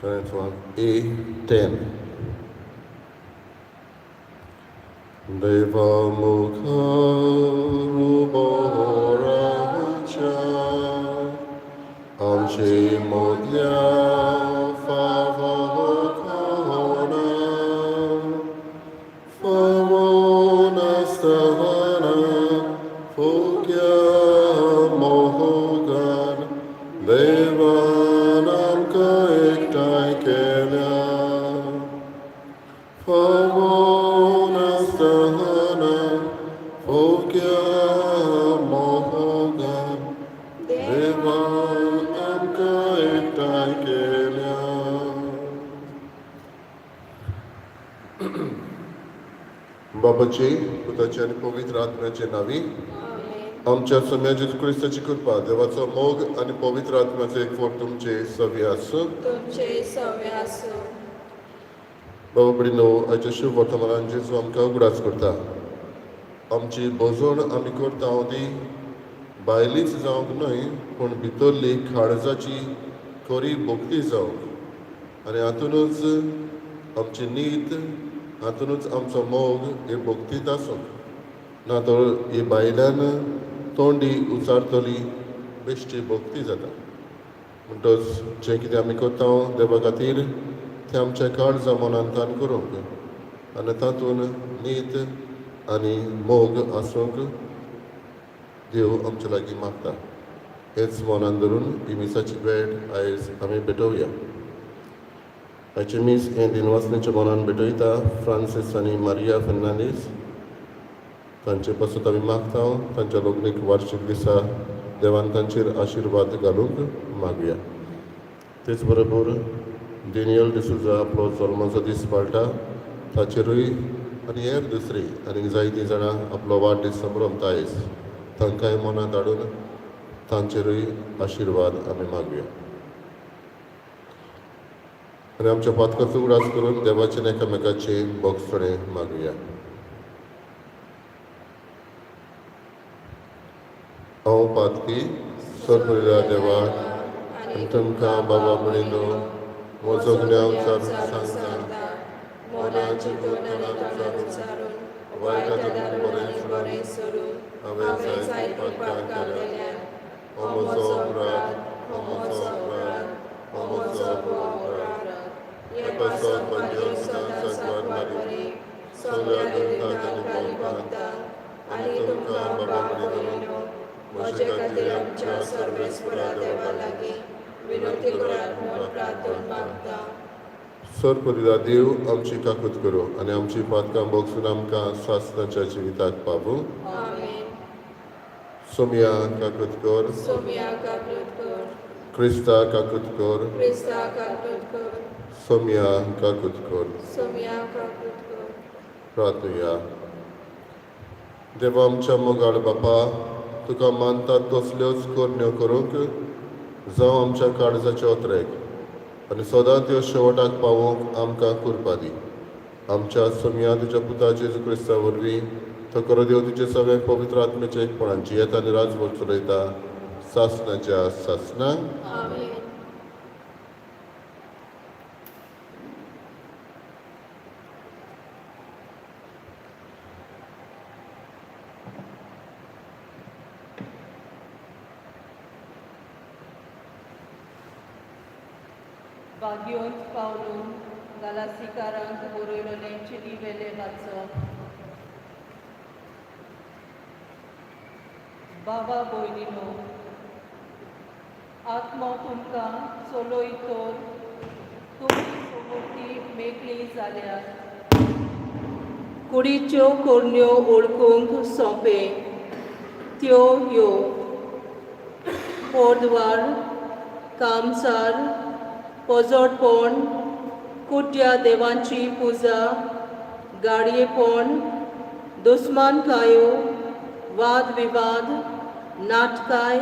Current A10. देवा मुखार उबो रावच्या आमचे मदल्या फावो कोणा फावो नासतना फुग्या मोगान देवान आमकां एकठांय केल्या फावो नासतना फुग्या मोगान देवान आमकां एकठांय केल्या. बाबाची, पुताची आनी पवित्र आत्म्याचे नांवी. आमेन. आमच्या सोम्या जेजू क्रिस्ताची कृपा, देवाचो मोग आनी पवित्र आत्म्याचो एकवट तुमचे सवी आसूं. तुमचे सवे आसूं. बाबा भयणीनो, आयच्या शुभ वर्तमानान जेजू आमकां उगडास करता, आमची भोजण आमी करता ती भायलीच जावंक न्हय, पूण भितरली काळजाची खरी भक्ती जावंक, आनी हातूनच आमची नीत, हातूनच आमचो मोग हे भक्तींत आसूंक, ना तर ही भायल्यान तोंडी उचारतली बेश्टी भक्ती जाता. म्हणटच जें कितें आमी करता देवा खातीर तें आमच्या काळजा मनांतान करूंक आनी तातूंत नीत आनी मोग आसूंक देव आमच्या लागीं मागता. हेच मनान धरून ही मिसाची भेट आयज आमी भेटोवया. आयचें मीस हें दिनवासनेच्या मनान भेटयता फ्रांसीस आनी मारिया फर्नांडीस. तांचे पासत आमी मागता, तांच्या लग्नीक वार्शीक दिसा देवान तांचेर आशिर्वाद घालूंक मागया. तेच बरोबर डेनियल डिसुजा आपलो जल्माचो दीस पाळटा ताचेरूय, आनी हेर दुसरी आनी जायतीं जाणां आपलो वाडदीस संभ्रमता आयज, तांकांय मनांत हाडून तांचेरूय आशिर्वाद आमी मागया. आनी आमच्या पातकाचो उगडास करून देवाचे एकामेकाचे भोगसणे मागया. हांव पातकी सरपरिल्या देवाक आनी तुमकां बाबा भयणीनो म्हजो गुन्यांव विचारून सांगता. मनाची तोंडान विचारून, वायट आदरून बरें सोडून हांवें जायतीं पातकां केल्यात. हो म्हजो अपराध, हो म्हजो अपराध, हो म्हजो अपराध. हे पासत भाग्य सदां साकवार मारी, सगळ्या दुयेंतांक आनी भक्तांक, आनी तुमकां बाबा भयणीनो म्हजे खातीर आमच्या सर्वेस्परा देवा लागीं विनंती करात म्हूण प्रार्थून मागता. सरपरिला देव आमची काकूत करूं आनी आमची पातकां भोगसून आमकां सासणाच्या जिविताक पावूं. आमेन. सोमया काकूत कर. सोमया काकूत कर. क्रिस्ता काकूत कर. क्रिस्ता काकूत कर. सोमया काकूत कर. सोमया काकूत कर. प्रार्थुया. देवा आमच्या मोगाळ बापा, तुका मानतात तसल्योच करण्यो करूंक जावं आमच्या काळजाचे ओतरेक, आनी सदां त्यो शेवटाक पावोवंक आमकां कृपा दी. आमच्या सोमया तुज्या पुता जेजू क्रिस्ता वरवीं, तो खरो देव, तुजे सगळे पवित्र आत्म्याच्या एकपणान जियेता आनी राजवट चलयता सासणाच्या सासणां. आमेन. भाग्योंत पावलून गालासीकारांक बरयलेलें चिटी वेलें वाचप. बाबा भयणीनो, आत्मो तुमकां चलय तर तुमी समर्थी मेकळी जाल्यात. कुडीच्यो करण्यो वळखूंक सोंपें, त्यो ह्यो: पोरद्वार, कामसार, पोजोडपण, कुड्ड्या देवांची पुजा, गाडयेपण, दुस्मानकायो, वादविवाद, नाटकाय,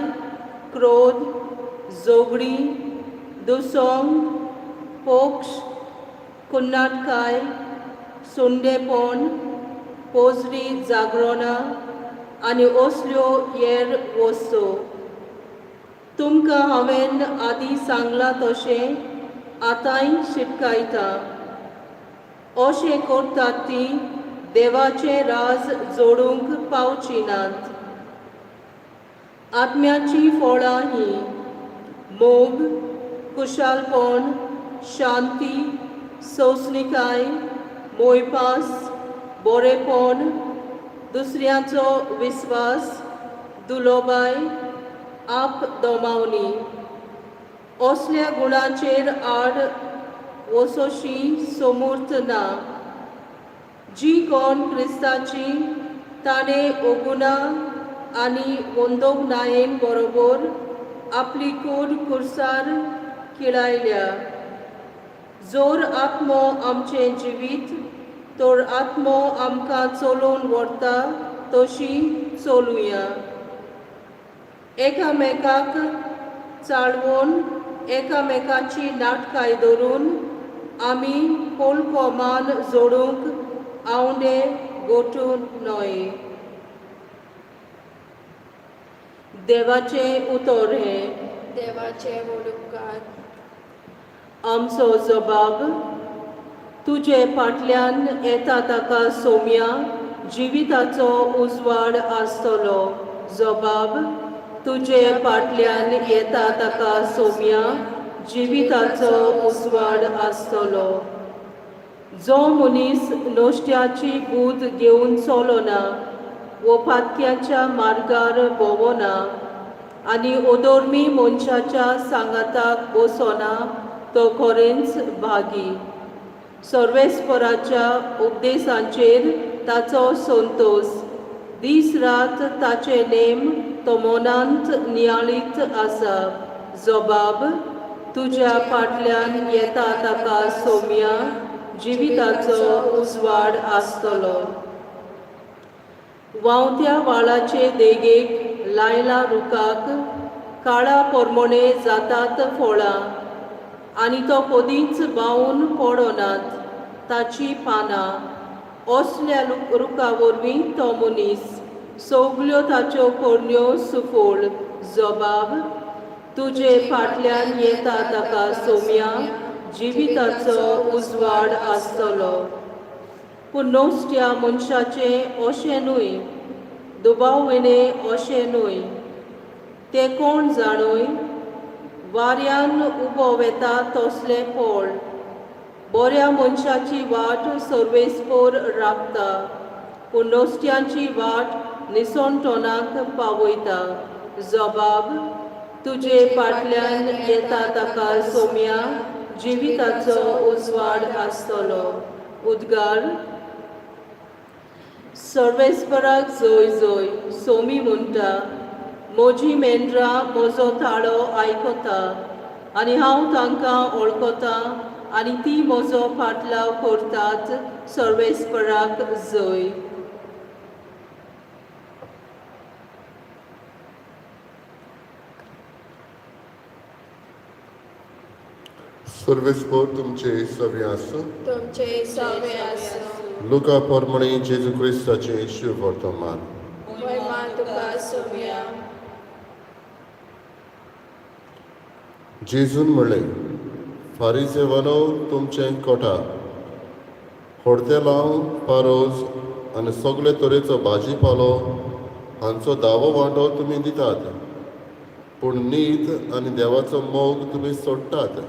क्रोध, झगडीं, दुसोंग, पक्ष, कुन्नाटकाय, सुंडेपण, पोजरी जागरणां आनी असल्यो हेर वस्तू. तुमकां हांवें आदीं सांगलां तशें आतांय शिटकायता. अशें करतात ती देवाचें राज जोडूंक पावची नात. आत्म्याचीं फळां हीं: मोग, खुशालपण, शांती, सोंसणिकाय, मोयपास, बरेपण, दुसऱ्यांचो विस्वास, दुलोबाय, आप दोमावणी. असल्या गुणांचेर आड वसोशी सोमूर्त ना. जी कोण क्रिस्ताची ताणें ओगुणा आनी वंदोगनायेन बरोबर आपली कूड कुर्सार किळायल्या. जोर आत्मो आमचें जिवीत तर आत्मो आमकां चलोवन व्हरता तशी चलुया. एकामेकाक चाळवून एकामेकाची नाटकाय धरून आमी पोलको मान जोडूंक आंवडे गोठून न्हय. देवाचें उतर हें. देवाचे व्हड उपकार. आमचो जबाब तुजे फाटल्यान येता ताका सोम्या जिविताचो उजवाड आसतलो. जबाब तुजे फाटल्यान येता ताका सोम्या जिविताचो उजवाड आसतलो. जो मनीस नश्ट्याची बूद घेवन चलना वो पातक्याच्या मार्गार भोंवना आनी ओदोर्मी मनशाच्या सांगाताक बसना तो खरेंच भागी. सर्वेस्पराच्या उपदेशांचेर ताचो संतोश. दीस रात ताचे नेम तो मनांत नियाळीत आसा. जबाब तुज्या फाटल्यान येता ताका सोम्या जिविताचो उजवाड आसतलो. व्हांवत्या व्हाळाचे देगेक लायला रुखाक काळा पोरमोणे जातात फळां आनी तो कदींच बावून पडनात ताची पानां. असल्या रुखा वरवीं तो मनीस सगल्यो ताच्यो करण्यो सुफळ. जबाब तुजे फाटल्यान येता ताका सोम्या जिविताचो उजवाड आसतलो. पूण नश्ट्या मनशाचें अशें न्हय, दुबाव विणें अशें न्हय. ते कोण जाणूय वाऱ्यान उबो वेता तसलें फळ. बऱ्या मनशाची वाट सर्वेस्पोर राखता पूण नश्ट्यांची वाट निसणटोनाक पावयता. जबाब तुजे फाटल्यान येता ताका सोम्या जिविताचो उजवाड आसतलो. उद्गार सर्वेस्पराक जोय जोय. सोमी म्हणटा, म्हजी मेंढरां म्हजो ताळो आयकता आनी हांव तांकां वळखता आनी ती म्हजो फाटलाव करतात. सर्वेस्पराक जय. सर्वेस्पोर तुमचे सगळे आसूं. तुमचे सवे आसूं. लुका पोरमणी जेजू क्रिस्ताचे शिव वर्तमान. महिमा तुका सोम्या. जेजून म्हणलें, फारिजेवानो तुमचें कोटा होडतेलांव पारोज आनी सगळे तरेचो भाजी पालो हांचो दावो वांटो तुमी दितात, पूण नीत आनी देवाचो मोग तुमी सोडटात.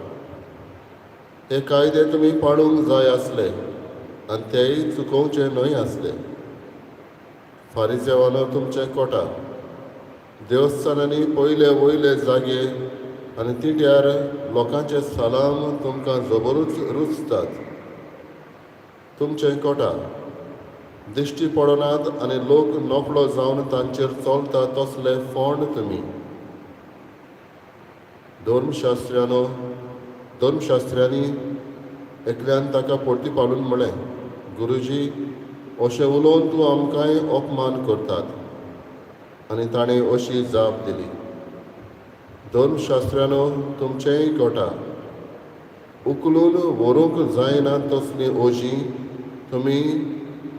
हे कायदे तुमी पाळूंक जाय आसले आनी तेय चुकोवचे न्हय आसले. फारिजेवानो तुमचें कोटा देवस्थानांनी पयले वयले जागे आनी तिट्यार लोकांचे सलाम तुमकां जबरूच रुचतात. तुमचें कोटा दिश्टी पडनात आनी लोक नकळो जावन तांचेर चलता तसले फोंड तुमी. धर्मशास्त्र्यानो धर्मशास्त्र्यांनी एकल्यान ताका परती पाडून म्हळें, गुरुजी, अशें उलोवन तूं आमकांय अपमान करतात. आनी ताणें अशी जाप दिली, धर्मशास्त्र्यानो तुमचेंय कोटा उखलून व्हरूंक जायना तसलीं ओजीं तुमी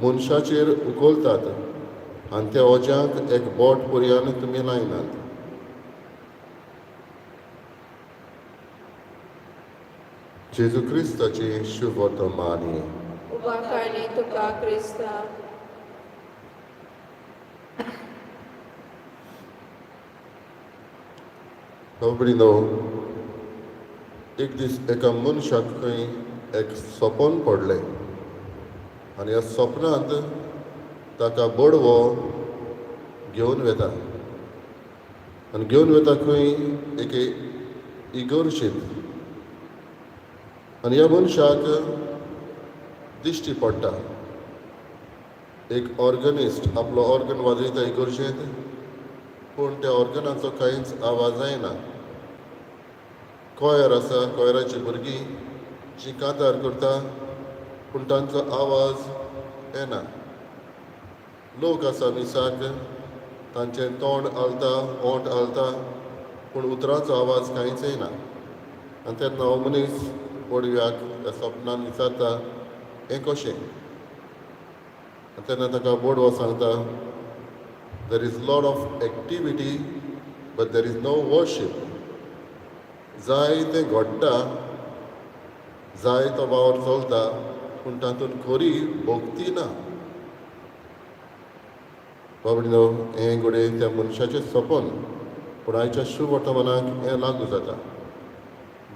मनशाचेर उखलतात आनी त्या ओज्यांक एक बोट पर्यान तुमी लायनात. जेजू क्रिस्ताची शुभवर्तमानी. उबाकारणी तुका क्रिस्ता. खबरीनो, एक दीस एका मनशाक खंय एक सपन पडलें आनी ह्या सपनांत ताका बडवो घेवन वेता आनी घेवन वेता खंय एके इगर्शींत. आनी ह्या मनशाक दिश्टी पडटा एक ऑर्गनिस्ट आपलो ऑर्गन वाजयता इगर्जेंत, पूण त्या ऑर्गनाचो कांयच आवाज जायना. कोयर आसा, कोयराची भुरगीं जीं कांतार करता, पूण तांचो आवाज येना. लोक आसा मिसाक, तांचें तोंड हालता, ओंठ हालता, पूण उतरांचो आवाज कांयच येना. आनी तेन्ना हो मनीस पडव्याक त्या सपनान विचारता, हें कशें? आनी तेन्ना ताका बोडवो सांगता, there is lot of activity but there is no worship. जाय तें घडटा, जाय तो वावर चलता, पूण तातूंत खरी भक्ती ना. बाबडीनो, हें घडये त्या मनशाचें सपन, पूण आयच्या शुभ वर्तमानाक हें लागू जाता.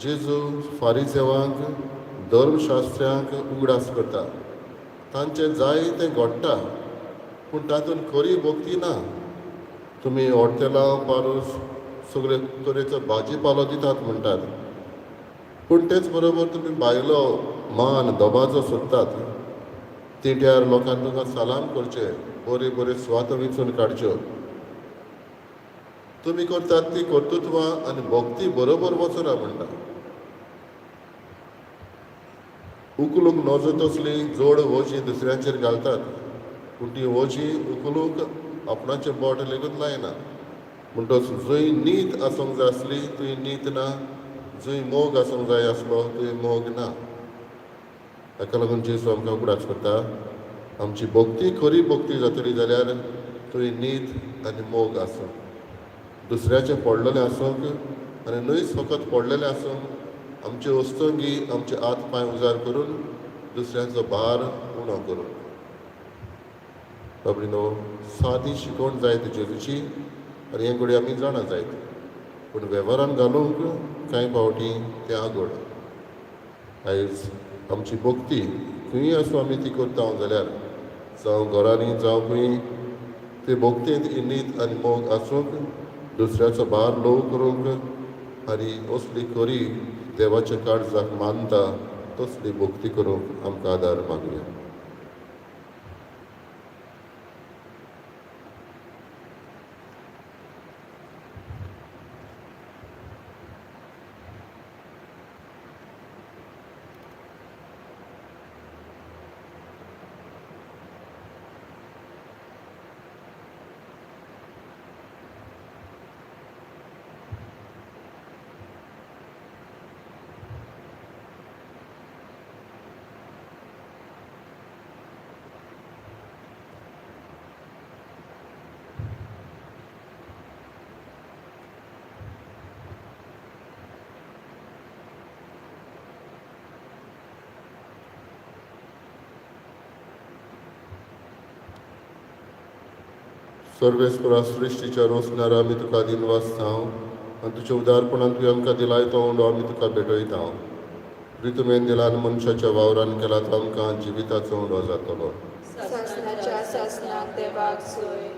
जेजू फारिजेवांक, धर्मशास्त्र्यांक उगडास करता. तांचें जाय तें घडटा, पूण तातूंत खरी भक्ती ना. तुमी हॉटेलां पारोस सगळे तरेचो भाजी पालो दितात म्हणटात, पूण तेच बरोबर तुमी बायलो मान दबाजो सोदतात. तिंट्यार लोकांक तुमकां सलाम करचे, बऱ्यो बऱ्यो सुवातो विंचून काडच्यो. तुमी करतात ती कर्तृत्वां आनी भक्ती बरोबर वचना म्हणटा. उखलूंक नजो तसली जोड वजी दुसऱ्यांचेर घालतात, पूण ती वजी उखलूंक आपणाचें बोट लेगीत लायना. म्हणटच जंय नीत आसूंक जाय आसली थंय नीत ना, जंय मोग आसूंक जाय आसलो थंय मोग ना. ताका लागून जेजू आमकां उगडास करता, आमची भक्ती खरी भक्ती जातली जाल्यार थंय नीत आनी मोग आसूं, दुसऱ्याचें पडलेलें आसूंक आनी न्हयच फकत पडलेलें आसूंक, आमचे वस्तंगी आमचे हात पांय उजार करून दुसऱ्यांचो भार उणो करूंक. बाबडीनो, सादी शिकवण जायत जेजूची आनी हें घडये आमी जाणा जायत, पूण वेव्हारान घालूंक कांय फावटी तें आगड. आयज आमची भक्ती खंय आसूं आमी ती करता जाल्यार, जावं घरांनी जावं खंय, ते भक्तेंत नीत आनी मोग आसूंक, दुसऱ्याचो भार ल्हव करूंक आनी असली खरी देवाच्या काळजाक मानता तसली भक्ती करूंक आमकां आदार मागुया. सर्वेस्परा, सृश्टीच्या रोसणारा आमी तुका दिनवासता आनी तुज्या उदारपणान तुवें आमकां दिलाय तो उंडो आमी तुका भेटयता. रितुमेन दिला आनी मनशाच्या वावरान केला तो आमकां जिविताचो उंडो जातलो. सासणाच्या सासणाक देवाक सोय.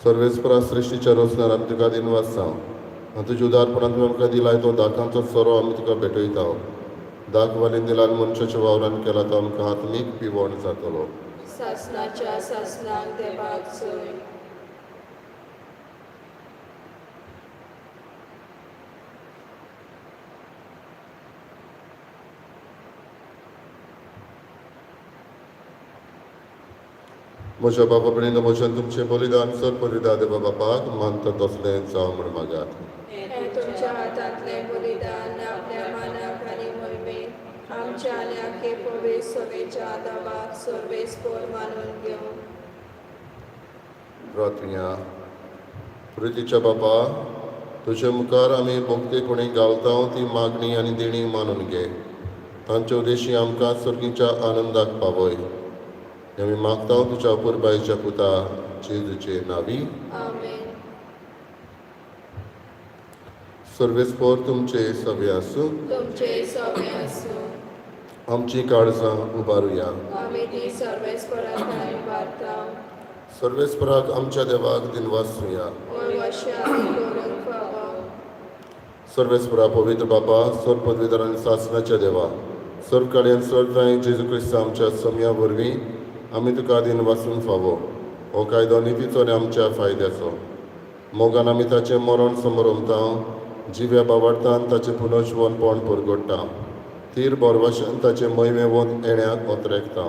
सर्वेस्परा, सृश्टीच्या रोसणार आमी तुका दिनवासता आनी तुज्या उदारपणान तुवें आमकां दिलाय तो दाकांचो सोरो आमी तुका भेटयता. दाक वालीन दिला आनी मनशाच्या वावरान केला तो आमकां आत्मीक पिवण जातलो. सासणाच्या सासणाक देवाक सोय. म्हज्या बाबा भयणीनो, म्हज्यान तुमचें बलिदान सर पवित्र देवा बापाक मानता तसलें जावं म्हूण मागात. हें तुमच्या हातांतलें बलिदान आपल्या मानाक आनी मोहिमेक आमच्या आनी आखे पवित्र सभेच्या दबाक सर्वेस्पोर मानून घेवं. प्रार्थना. प्रितीच्या बापा, तुजे मुखार आमी भोक्तेपणी घालता ती मागणी आनी देणी मानून घे. तांचे उद्देशी आमकां सर्गीच्या आनंदाक पावय. हें आमी मागता तुज्या पुरबायच्या पुता जेजूचे नावी. आमेन. सर्वेस्पोर तुमचे सवे आसूं. तुमचे सवे आसूं. आमची काळजां उबारुया. आमी ती सर्वेस्परा थंय उबारता. सर्वेस्पराक आमच्या देवाक दिनवासुया. वळवशे आमी करूंक फावो. सर्वेस्परा, पवित्र बापा, सर्व पदवीधर आनी सासणाच्या देवा, सर्व काडयान सर्व जाय जेजू क्रिस्त आमच्या समया वरवीं आमी तुका दिन वाचूंक फावो. हो कायदो नितीचो आनी आमच्या फायद्याचो. मोगान आमी ताचें मरण समरमता, जिव्या बावडतान ताचें पुनर्जिवनपण परगट्टा, तीर बोरवाशान ताचें मोहिमे वत येण्याक ओतरेकता.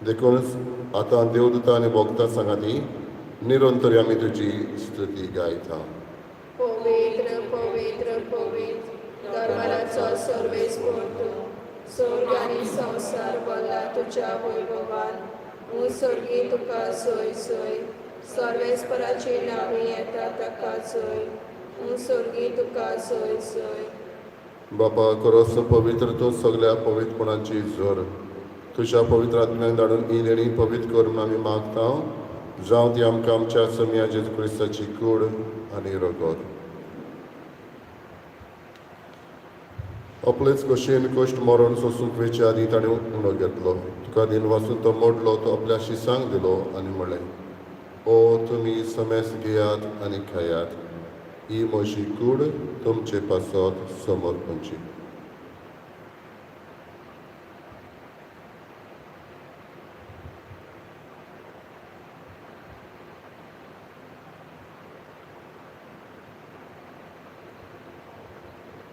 देखूनच आतां देवदूता आनी भोगता सांगाती निरंतर आमी तुजी स्तुती गायता. पवित्र पवित्र पवित्र दरबाराचो सर्वेस्पोर तूं. स्वर्ग आनी संवसार भरला तुज्या वैभवान. स्वर्गी तुका सोय सोय. सर्वेस्पराची नांवी येता ताका सोय. स्वर्गी तुका सोय सोय. बापा, खरोच पवित्र तूं, सगल्या पवित्रपणाची जोर. तुज्या पवित्र आत्म्याक धाडून ही देणी पवित्र कर म्हूण आमी मागता. जावं ती आमकां आमच्या समया जेजू क्रिस्ताची कूड आनी रगत. आपलेच कशेन कश्ट मरण सोसूंक वेचे आदीं ताणें उणो घेतलो. तुका दिन वाचून तो मोडलो, तो आपल्या शिसांक दिलो आनी म्हणलें, ओ तुमी समेस घेयात आनी खायात. ही म्हजी कूड तुमचे पासत समर्पणची.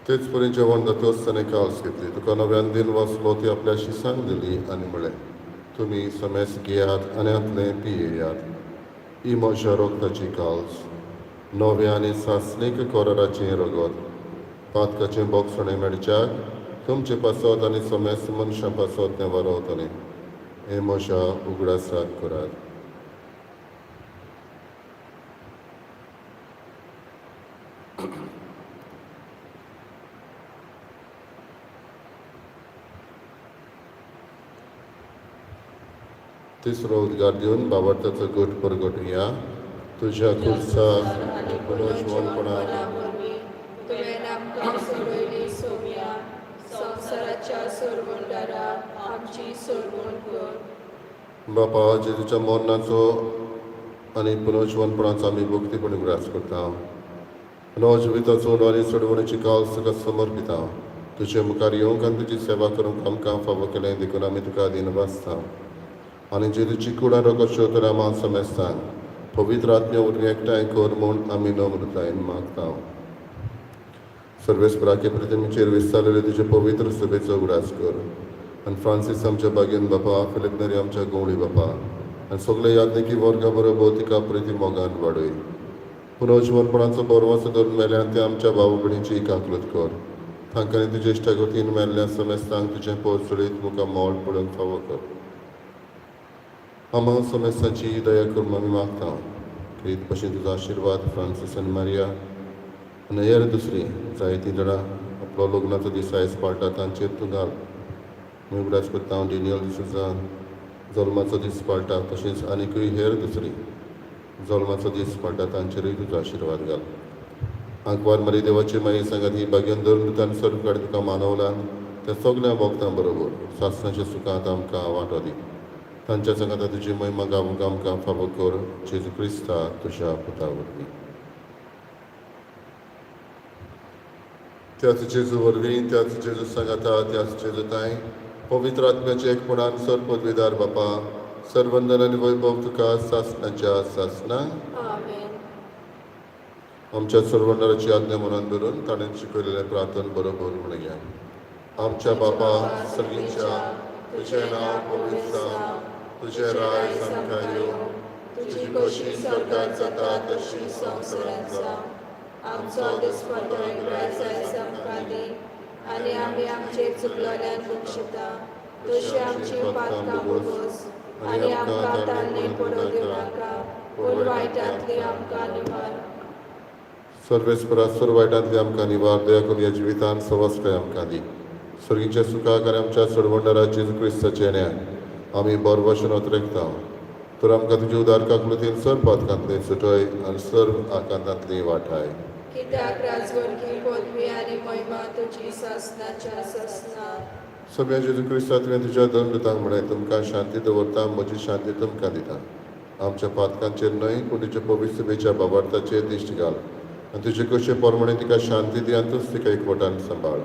तेच परी जेवण जातकच ताणें काल्स घेतली. तुका नव्यान दिन वाचलो, ती आपल्या शिसांक दिली आनी म्हणलें, तुमी समेस घेयात आनी हातलें पियेयात. ही म्हज्या रगताची काल्स, नव्या आनी सासणीक कराराचें रगत. पातकाचें बोगसणें मेळच्याक तुमचे पासत आनी समेस्त मनशां पासत तें वरवतलें. हें म्हज्या उगडासाक करात. तिसरो उद्गार दिवन बाबडताचो गट परगटुया. तुज्या खुर्साक आनी पुनर्जिवनपणा पुनर्जिवनपणा वरवीं तुवें आमकां सोडयली सोम्या. संवसाराच्या सोडवणदारा आमची सोडवण कर. बापा, जेजूच्या मरणाचो आनी पुनर्जिवनपणाचो आमी भक्तीपणी उगडास करता. नवजिविताचो आनी सोडवणेची काल तुका समर्पिता. तुजे मुखार येवंक आनी तुजी सेवा करूंक आमकां फावो केलें देखून आमी तुका अधीन वाचता. आनी जेजूची कुडां रगत तर आमा समेस्तांक पवित्र आत्म्या वरवीं एकठांय कर म्हूण आमी नम्रतायेन मागता. सर्वेस्पराके प्रतिमेचेर विस्तारलेले तुजे पवित्र सभेचो उगडास कर आनी फ्रांसीस आमच्या बागेन बापा, फिलीप नेरी आमच्या गवळी बापा आनी सगळे याज्ञिकी वर्गा बरोबर तिका प्रिती मोगान वाडय. पुनर्जिवनपणाचो बरवासो धरून मेल्यान ते आमच्या भाव भयणीची काकलूत कर. तांकां तुजे इश्टागतीन मेल्ल्या समेस्तांक तुजें पोरचडीत मुखार मोल पडूंक फावो कर. आमा समेस्तांची दया करून आमी मागता. प्रीत भशेन तुजो आशिर्वाद फ्रांसीस आनी मारिया आनी हेर दुसरी जायतीं जाणां आपलो लग्नाचो दीस आयज पाळटा तांचेर तूं घाल. आमी उगडास करता हांव डेनियल डिसोजा जल्माचो दीस पाळटा, तशेंच आनीकूय हेर दुसरी जल्माचो दीस पाळटा तांचेरूय तुजो आशिर्वाद घाल. आंकवार मारी देवाची माई सांगात ही भाग्यान धरून तुका सर्व कडेन तुका मानवलान त्या सगल्या भक्तां बरोबर सासणाच्या सुखांत आमकां वांटो दी. तांच्या सांगाता तुजी महिमा गावूंक आमकां फावो कर, जेजू क्रिस्ता तुज्या पुता वरवीं. त्याच जेजू वरवीं, त्याच जेजू सांगाता, त्याच जेजू तांय पवित्र आत्म्याचे एकपणान सर पदवीदार बापा, सर्वंदन आनी वैभव तुका सासणाच्या सासना. आमेन. आमच्या सर्वंदराची आज्ञा मनान धरून ताणें शिकयलेलें प्रार्थन बरोबर म्हणया. आमच्या बापा सर्गीच्या, तुजें नांव पवित्र जावं, तुजें राज आमकां येवं, तुजी खोशी स्वर्गात जाता तशी संवसारांत जावं. आमचो दिसपट्टो ग्रास आयज आमकां दी आनी आमी आमचे चुकलोल्यान बक्षिता तशी आमची पातकां भोगोस आनी आमकां ताळणे पडोवं दिवनाका, पूण वायटांतली आमकां निवार. सर्वेस्परा सर्व वायटांतली आमकां निवार. दया करून ह्या जिवितान सवस्काय आमकां दी. सर्गीच्या सुखाक आनी आमच्या सोडवणदारा जेजू क्रिस्ताच्या येण्याक आमी बरवशन अतरेकता. तर आमकां तुज्या उदार काकलुतीन सर्व पातकांतली सुटय आनी सर्व आकांतांतली वाठाय. कित्याक राजवटकी पदवी आनी महिमा तुजी सासनाच्या सासना. सगळ्या जेजू क्रिस्ता, तुवें तुज्या धर्मदूतांक म्हळें, तुमकां शांती दवरता, म्हजी शांती तुमकां दिता. आमच्या पातकांचेर न्हय, पूण तुज्या पवित्र सभेच्या बाबार्थाचेर दिश्ट घाल आनी तुजे कशे प्रमाणे तिका शांती दी आनी तूंच तिका एकवटान सांबाळ,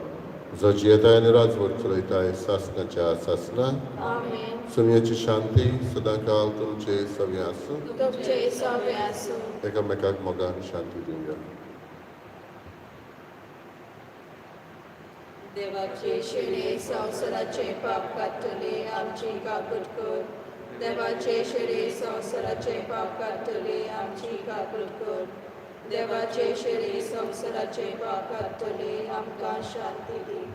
जो जियेताय आनी राजवट चलयताय सासनाच्या सासना. आमेन. सुमयाची शांती सदांकाल तुमचे सगळें आसूं. तुमचे सवे आसूं. एकामेकाक मोगान शांती दिवया. देवाचे शेळे संवसाराचे पाप काडटले, आमची काकूट कर. देवाचे शेळे संवसाराचे पाप काडटले, आमची काकूट कर. देवाचे शेळे संवसाराचे पाप काडटले, आमकां शांती दी.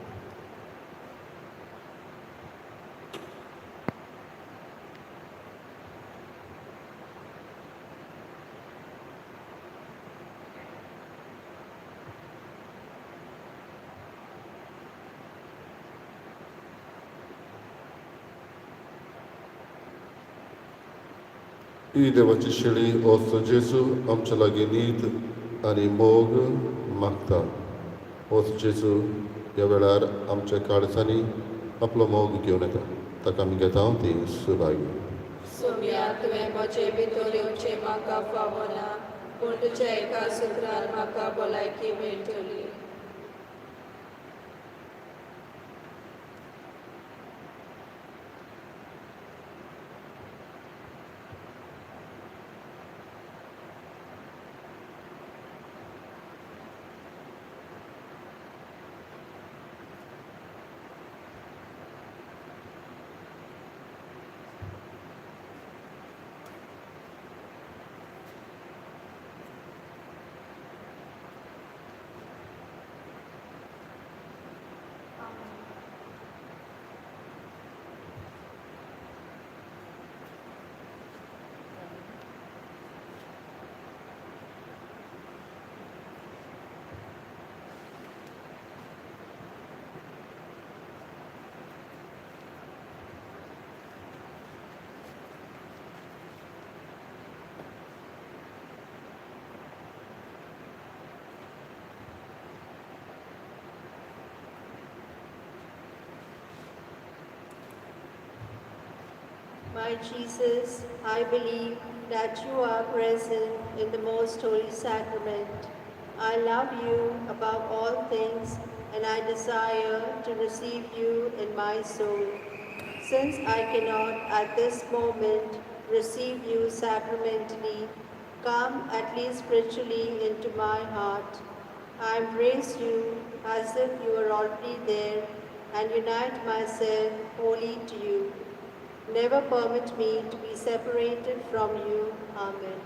ही देवाची शेळी ओस्तो जेजू आमच्या लागीं नीत आनी मोग मागता. ओस जेजू ह्या वेळार आमच्या काळजांनी आपलो मोग घेवन येता. ताका आमी घेता ती सुभागी. सोम्या, तुवें म्हजे भितर येवचें म्हाका फावना, पूण तुज्या एका सुत्रान म्हाका भलायकी मेळटली. My Jesus, I believe that you are present in the most holy sacrament. I love you above all things, and I desire to receive you in my soul. Since I cannot at this moment receive you sacramentally, come at least spiritually into my heart. I embrace you as if you were already there and unite myself wholly to you. Never permit me to be separated from you. Amen.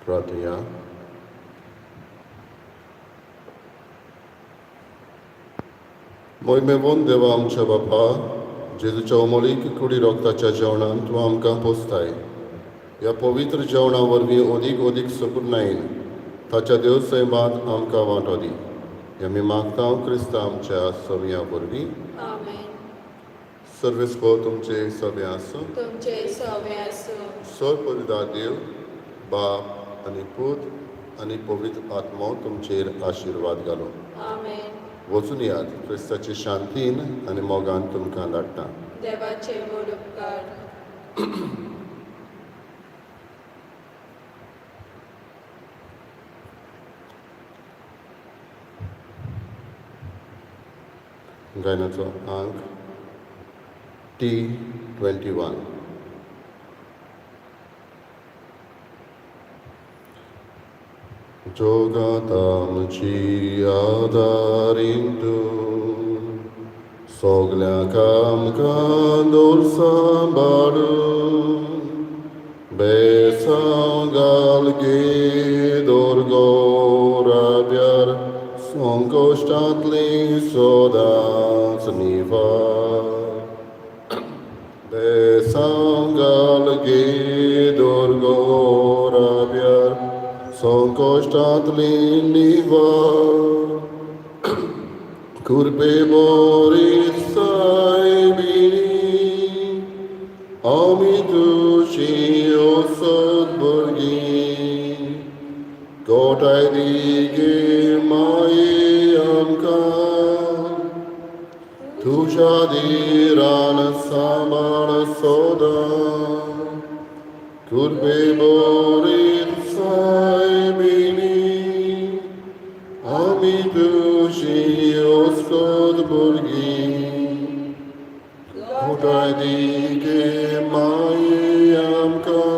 प्रार्थया. मोहिमेवन देवा आमच्या बापा, जेजूच्या अमोलीक कुडी रोगताच्या जेवणान तूं आमकां पोसताय. ह्या पवित्र जेवणा वरवीं अदीक अदीक सपूर्णायेन ताच्या देव सैमांत आमकां वांटो दी. हें आमी मागता क्रिस्ता आमच्या सोमया वरवीं. आमेन. सर्वेस्पर तुमचे सगळे आसूं. तुमचे सवे आसूं. सर परिदा देव बाप आनी पूत आनी पवित्र आत्मो तुमचेर आशिर्वाद घालो. आमेन. वचून यात, क्रिस्ताचे शांतीन आनी मोगान तुमकां धाडटा. देवाचे व्हड उपकार. गायनाचो आंक T 21. जोगात आमची आदारीन तूं, सगल्या कामकां दवर सांबाळून, बेसांव घाल गे दोरगो राब्यार, संकश्टांतली सदांच निवार. बेसांव घाल गे दोरगो राब्यार, संकश्टांतली निवार. कृपे बोरी सायबिणी, आमी तुजी ओसत भुरगीं, गोठाय दी गे माये आमकां, तुज्या दिरान सांबाळ सदां. कृपे बोरी सायबिणी, आमी तुजी ओसत भुरगीं, गोठाय दी गे माये आमकां.